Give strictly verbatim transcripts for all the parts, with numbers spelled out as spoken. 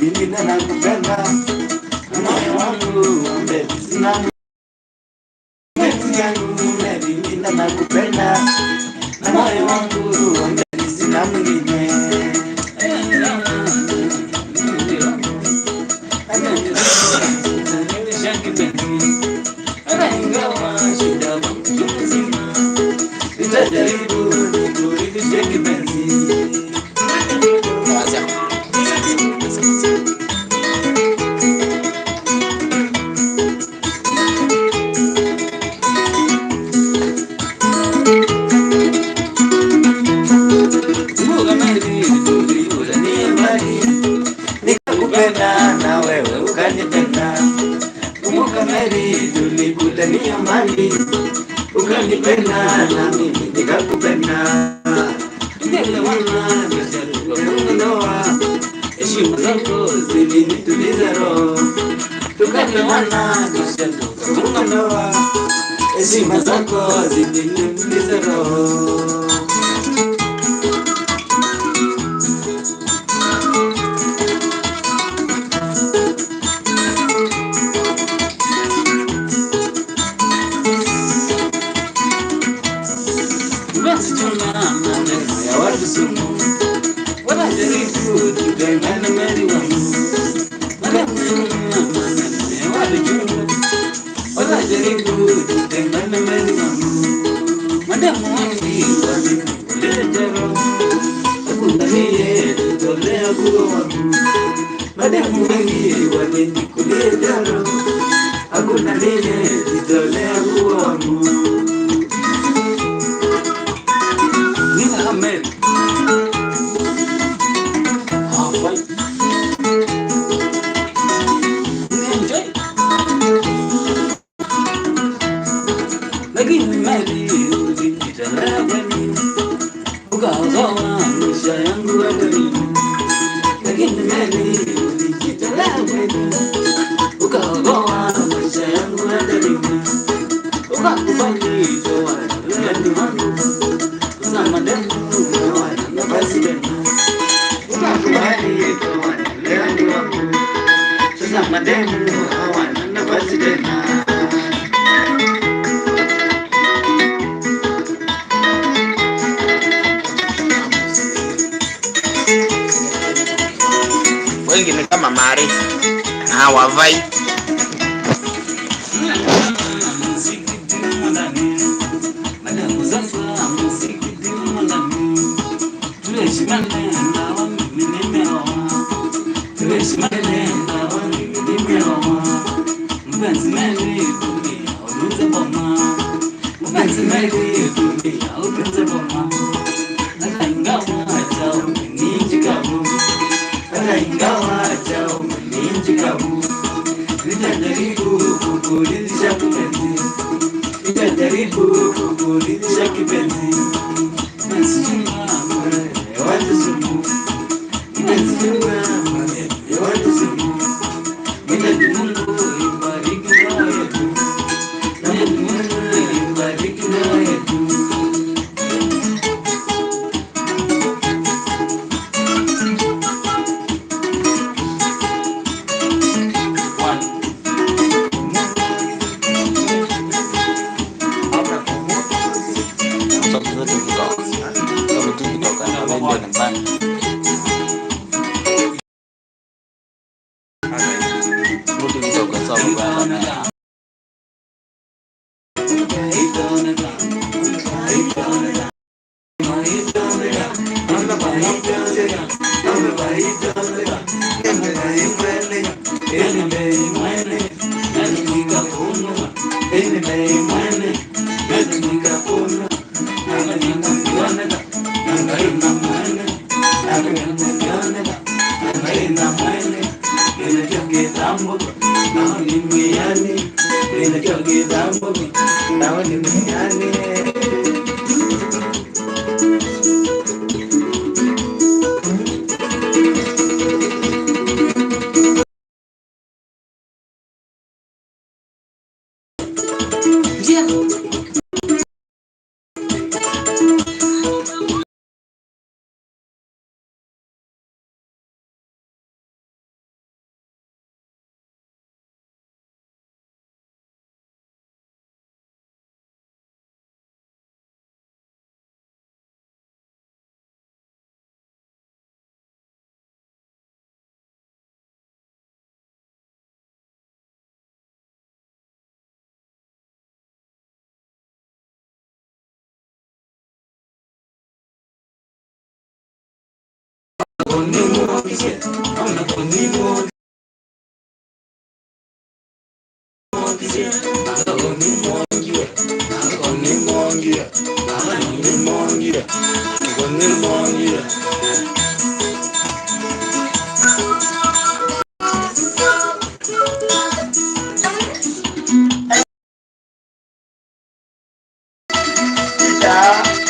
Mimi nakupenda na moyo wangu wote, sina mtu yangu, mimi nakupenda na moyo wangu wote, sina mwingine. Hata ingawa shida mzima, nitajaribu nikuridhishe kipenzi. Kumbuka Mary, tulikutania mbali, nikakupenda na wewe ukanipenda. Kumbuka Mary, tulikutania mbali, ukanipenda na mimi nikakupenda. Tukaelewana, kisha tukafunga ndoa. Heshima zako zilinituliza roho. Tukaelewana, kisha tukafunga ndoa. Heshima zako zilinituliza roho. Basi tuna maneno ya watu sumu, wanajaribu tutengane Mary wangu. Maneno ya watu sumu, wanajaribu tutengane Mary wangu. Mademu wengi wamenikuleta roho, hakuna aliyejitolea kuwa wangu. Mademu wengi wamenikuleta roho, hakuna aliyejitolea kuwa wangu. Nina Mary. Hafai. Enjoy. Lakini Mary, ulijitolea kweli, ukaokoa maisha yangu hatarini. Lakini Mary, ulijitolea kweli, ukaokoa maisha yangu hatarini. Ukakubali kuoa na jirani wangu. Sasa mademu hawana nafasi tena. Ukakubali kuoa na jirani wangu. Sasa mademu hawana nafasi tena. Wengi ni kama Mary na Wavai. Mpenzi Mary, tulia, utunze boma. Mpenzi Mary, tulia, utunze boma. Hata ingawa hata umeninjikabu, hata ingawa hata umeninjikabu, nitajaribu kukuridhisha kipenzi, nitajaribu kukuridhisha kipenzi. Mpenzi wangu, watu sumu. Mpenzi wangu, watu sumu. Mwenyezi Mungu ibariki ndoa yetu. Mwenyezi Mungu ibariki ndoa yetu. One. Some people TikTok. Some TikTok and I went there and bang.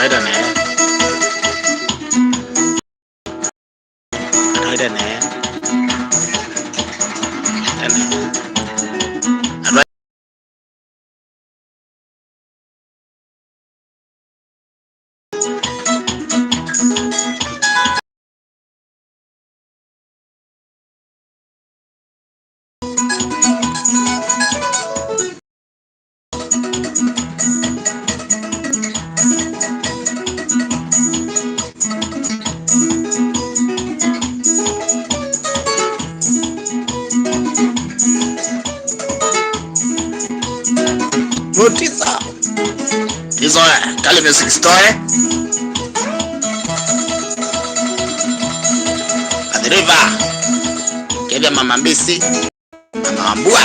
Aita ne. Aita ne. Aita ne. Mutisa. Tizoe, kali music store. Athi River. Kethia mama mbisi. Mama wa mbua.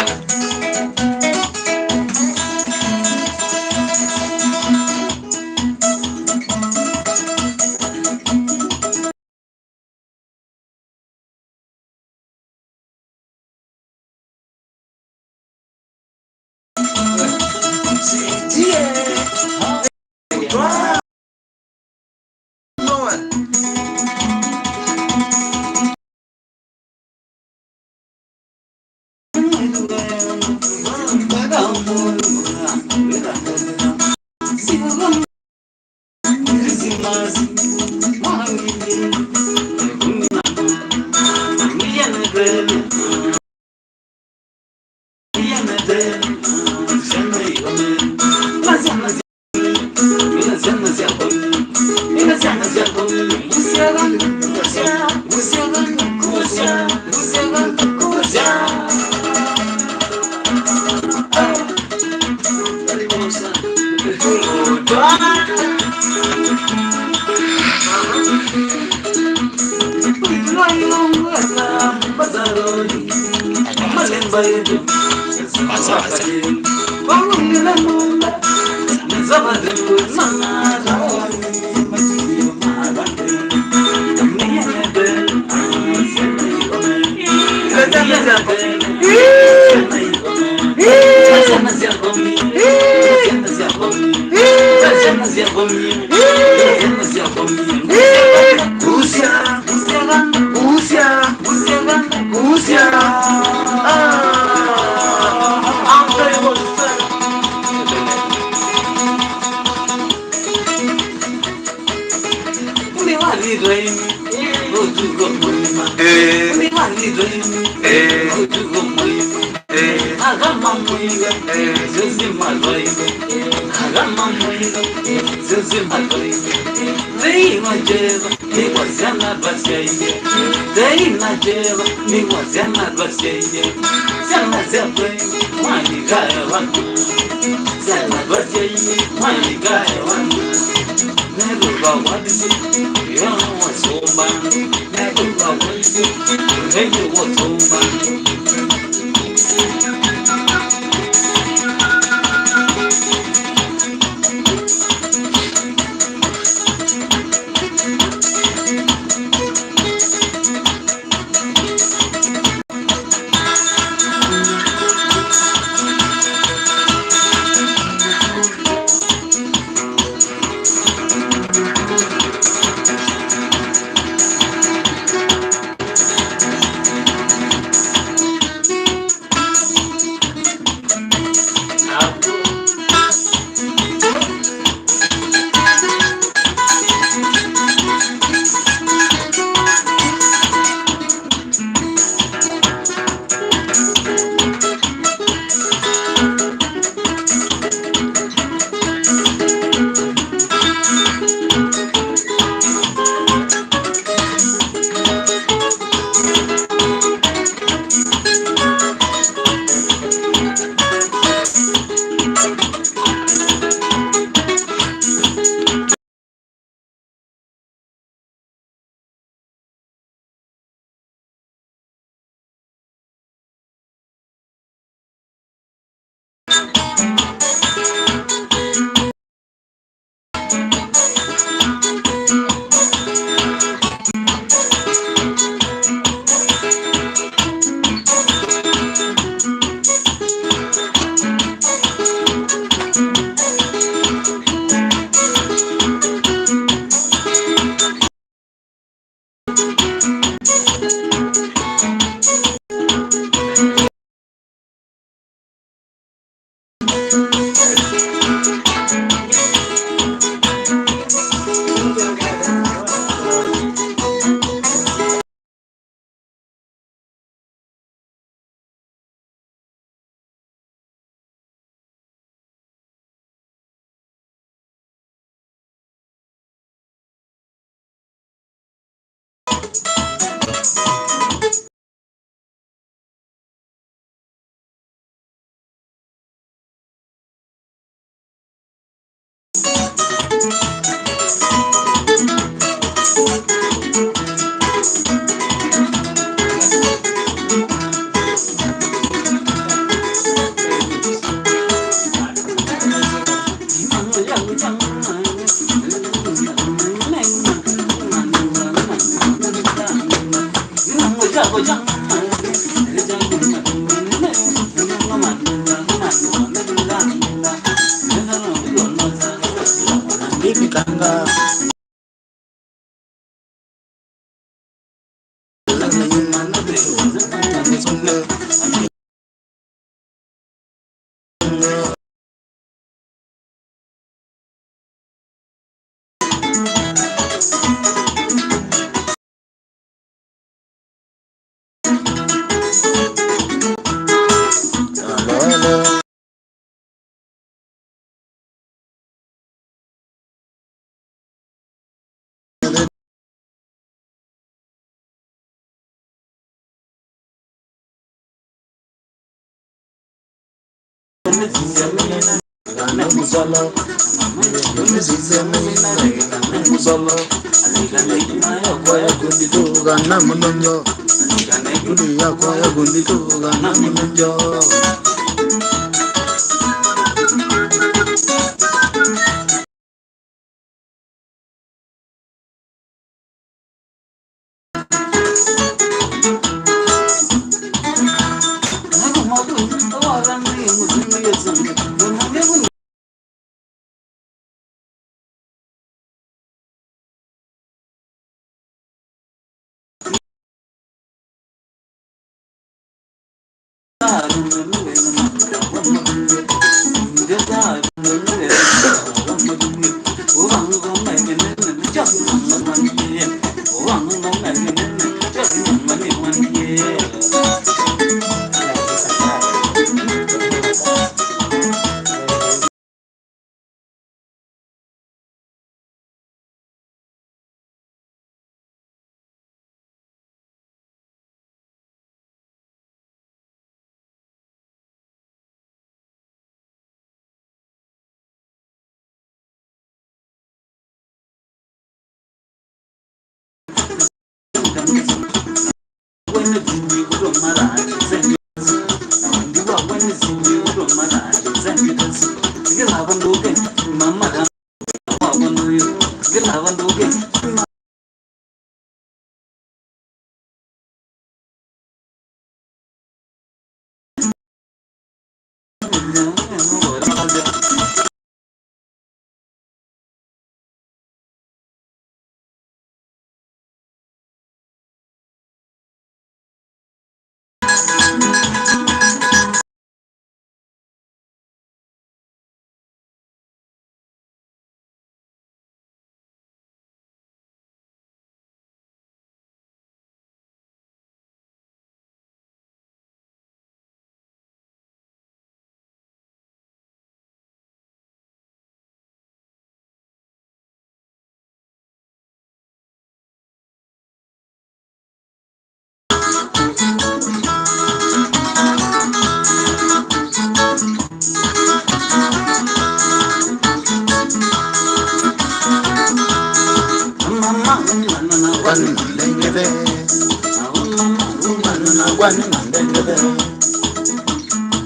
Kwanza, kwanza. Syana twasyaie, mwalikaya wanu. Syana twasyaie, mwalikaya wanu. Neruva wadisi, yo wasumba. Neruva wadisi, yo wasumba.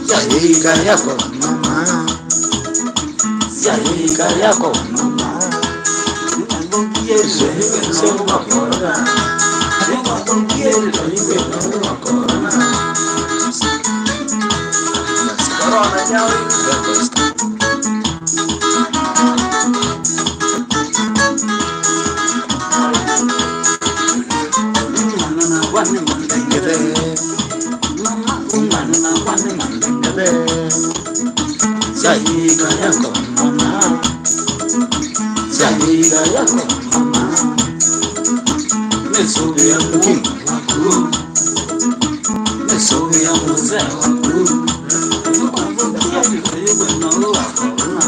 Syaika yako mama. Syaika yako mama. Syaika yako mama. Syaika yako mama. Syaika yako mama. Nĩsũvĩa mũkĩ waku. Nĩsũvĩa mũseo waku. Nĩwathũkia Ngai wena ũũ wa korona.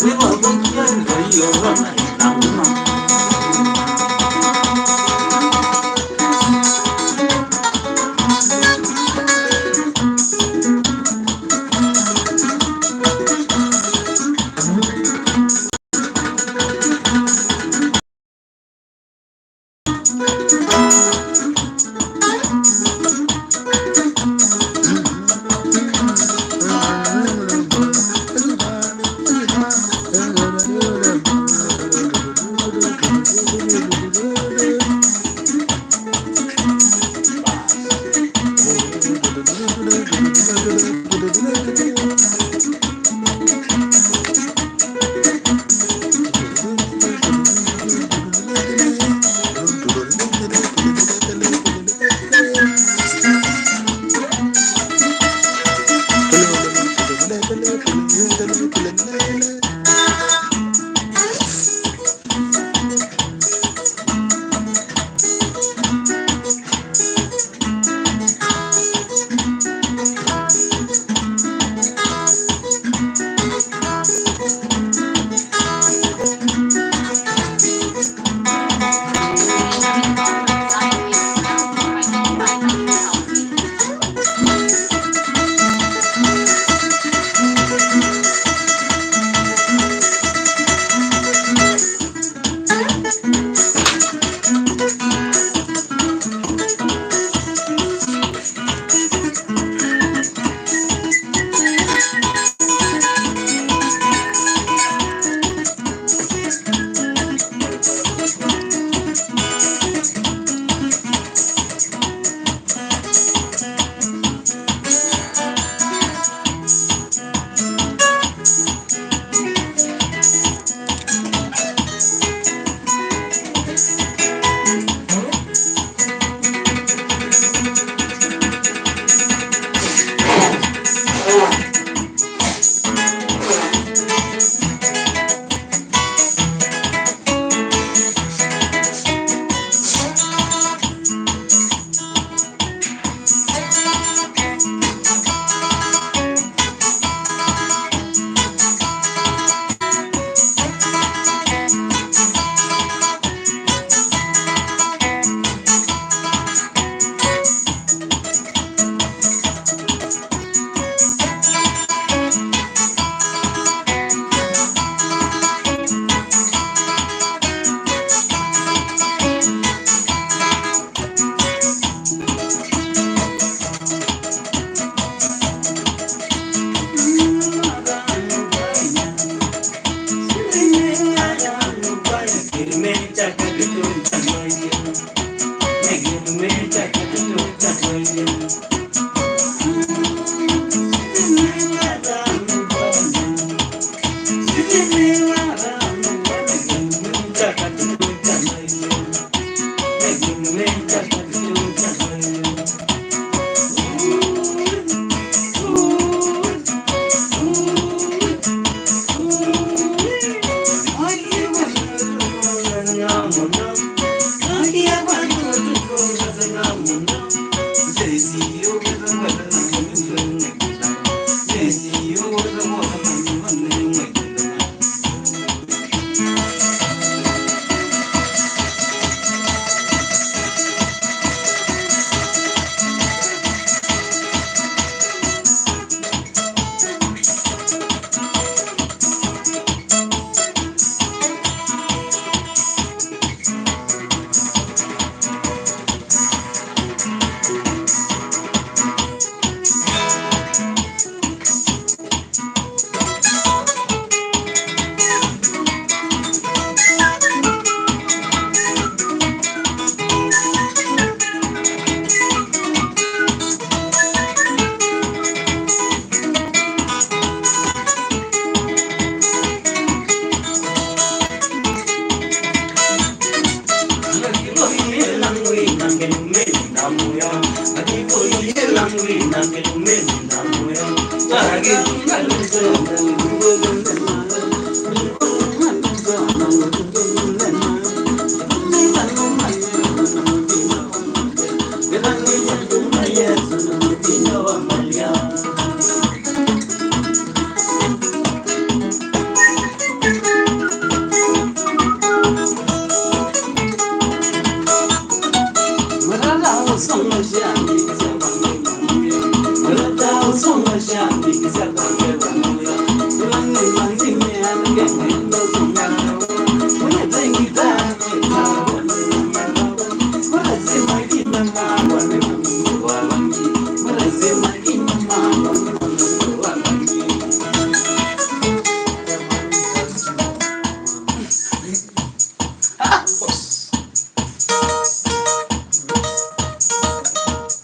Nĩwathũkia Ngai ũũ na ĩna mũno.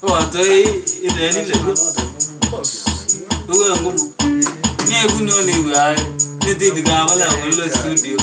Watoi ĩthelile. Uwe ngũmũ. Nĩeku nĩonĩw'aa. Nĩtĩthikaa vala ũlilo studio.